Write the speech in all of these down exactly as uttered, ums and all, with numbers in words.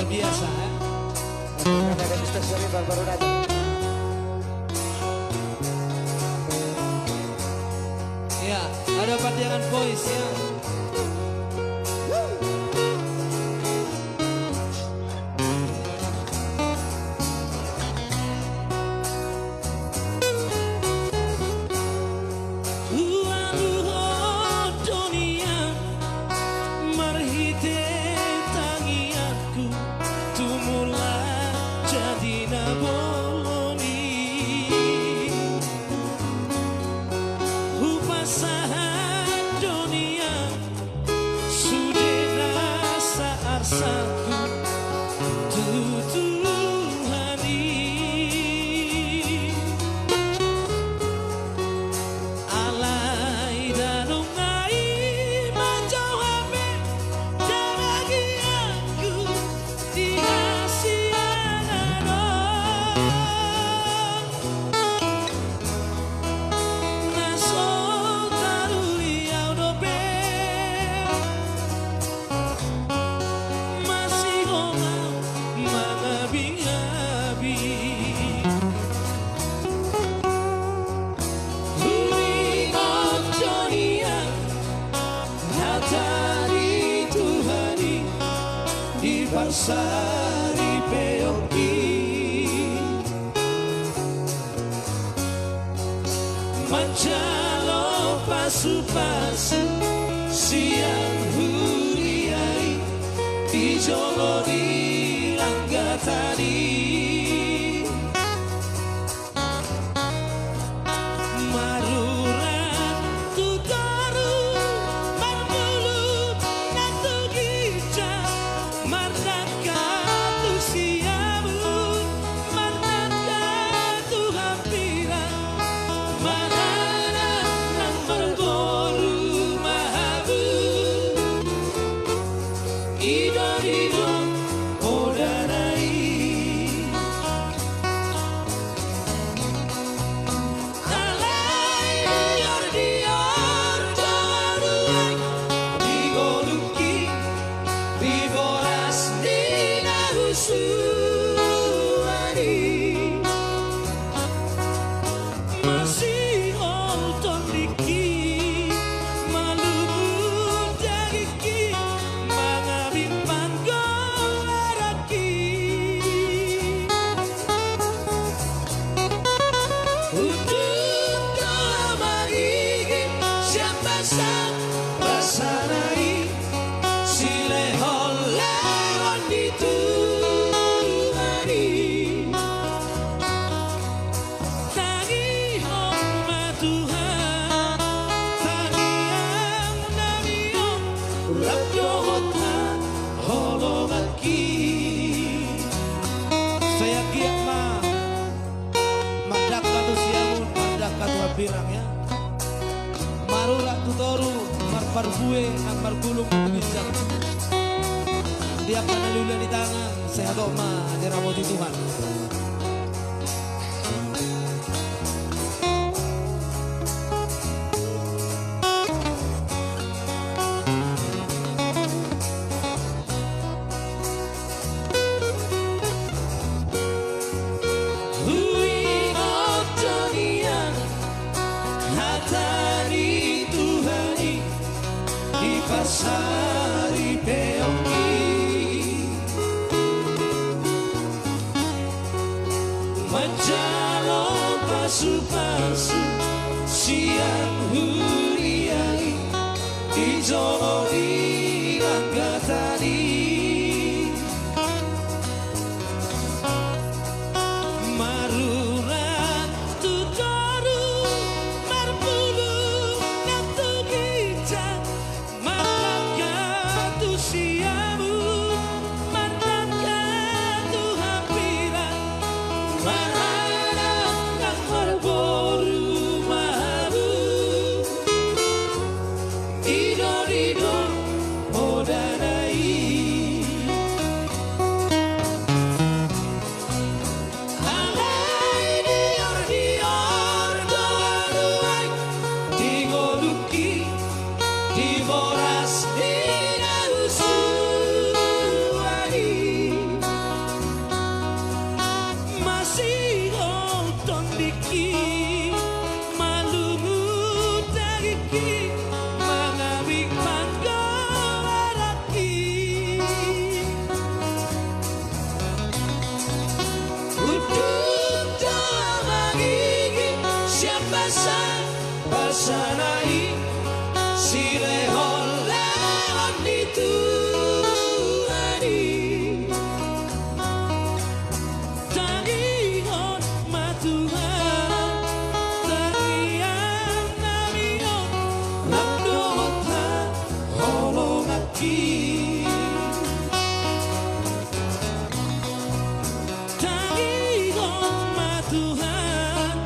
Biasa, eh? Ada Mister Seri, Bang Baru datang. Ya, ada Pandiangan Boys, ya. Hualuhon do nian marhite tangiangku tu mulak jadi na bolon i. Hupasahat do nian sude nasa arsangku tu Tuhan i. Alai ndang adong nai manjou hami, ndang adong di hasiangan on. Na so taruli au dope, masihol au mangabingabing. Huingot do nian hata ni Tuhan i di parsaripeonki. Manjalo pasupasu sian huria i di jolo ni langgatan i. Marurat tu toru, marpulung nang tu ginjang, mardangka tu siamun, mardangka tu hambirang, maranak nang marboru ma hamu. Ido, ido, odana i. Alai dior, dior do nuaeng di ngolungki, di boras ni na husuan i. Masihol tondingki, malumut dagingki, mangabing panggoaranki. Untung do mangigit sian basa, basana i silehonlehon ni Tuhan i. Tangihon ma Tuhan, tangiangnami on, rap dohot haholonganki. Sai anggiat ma mardangka tu siamun, mardangka tu hambirang, ya. Marurat tu toru, marparbue nang marpulung tu ginjang. Di angka na niula ni tangan, sai hatop ma diramoti Tuhan. Huingot do nian hata ni Tuhan i di parsaripeonki. Manjalo pasupasu sian huria i di jolo ni langgatan i. Marurat tu toru, marpulung nang tu ginjang, mardangka tu siamun, mardangka tu hambirang, maranak nang marboru ma hamu. Ido, ido, odana i. Alai dior, dior do nuaeng di ngolungki, di boras ni na husuan i. Dilehon-lehon ni Tuhan i. Tangihon ma Tuhan, tangiang nami on, lam dohot haholonganki. Tangihon ma Tuhan,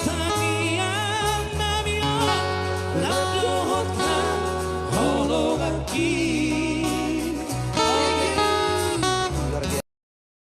tangiang nami on, lam dohot haholonganki.